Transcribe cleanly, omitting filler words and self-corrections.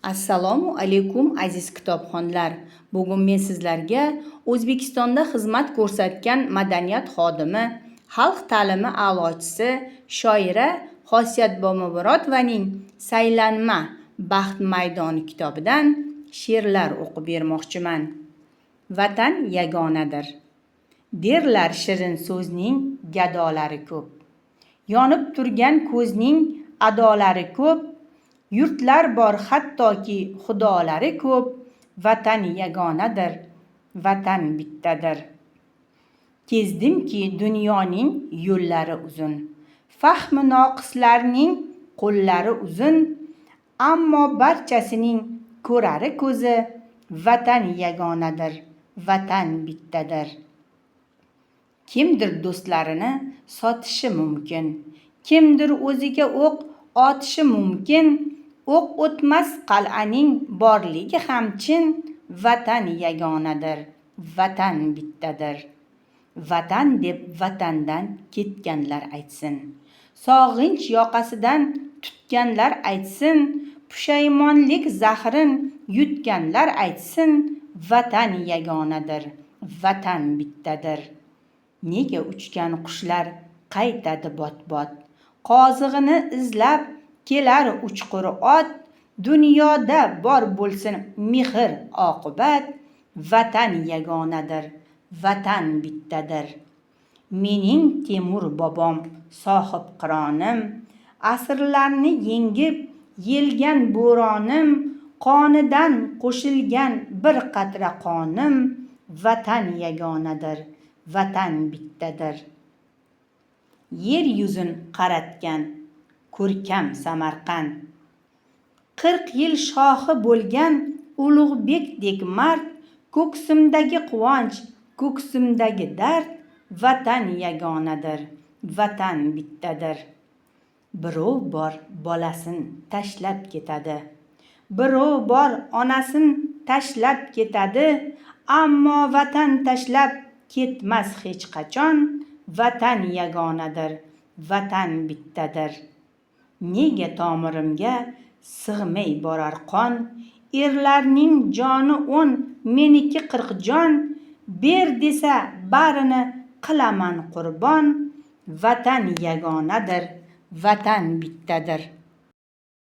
Assalomu alaykum, aziz kitobxonlar. Bugun men sizlarga O'zbekistonda xizmat ko'rsatgan madaniyat xodimi, xalq ta'limi a'lochisi, shoira Xosiyat Bobomurotovaning Saylanma baxt maydoni kitobidan she'rlar o'qib bermoqchiman. Vatan yagonadir. Derlar, shirin so'zning gadolari ko'p. Yonib turgan ko'zning adolari ko'p. Yurtlar bor, hattoki xudolari ko'p. Vatan yagonadir, vatan bittadir. Kezdimki, dunyoning yo'llari uzun. Fahmi noqislarning qo'llari uzun. Ammo barchasining ko'rari ko'zi Vatan yagonadir, vatan bittadir. Kimdir do'stlarini sotishi mumkin. Kimdir o'ziga o'q otishi mumkin. O'q o'tmas qal'aning borligi ham chin. Vatan yagonadir, vatan bittadir. Vatan deb vatandan ketganlar aytsin. Sog'inch yoqasidan tutganlar aytsin. Pushaymonlik zahrin yutganlar aytsin. Vatan yagonadir, vatan bittadir. Nega uchgan qushlar qaytadi bot-bot? Qozig'ini izlab kelar uchqur ot. Dunyoda bor bo'lsin mehr oqibat. Vatan yagonadir, vatan bittadir. Mening Temur bobom sohibqironim, asrlarni yengib yelgan bo'ronim, qonidan qo'shilgan bir qatra qonim. Vatan yagonadir, vatan bittadir. Yer yuzin qaratgan ko'rkam Samarqand. 40 yil shohi bo'lgan Ulug'bekdek mard. Ko'ksimdagi quvonch, ko'ksimdagi dard. Vatan yagonadir, vatan bittadir. Birov bor, bolasin tashlab ketadi. Birov bor, onasin tashlab ketadi. Ammo vatan tashlab ketmas hech qachon. Vatan yagonadir, vatan bittadir. Nega tomirimga sig'may borar qon? Erlarning joni 10, meniki 40 jon. Ber desa, barini qilaman qurbon. Vatan yagonadir, vatan bittadir.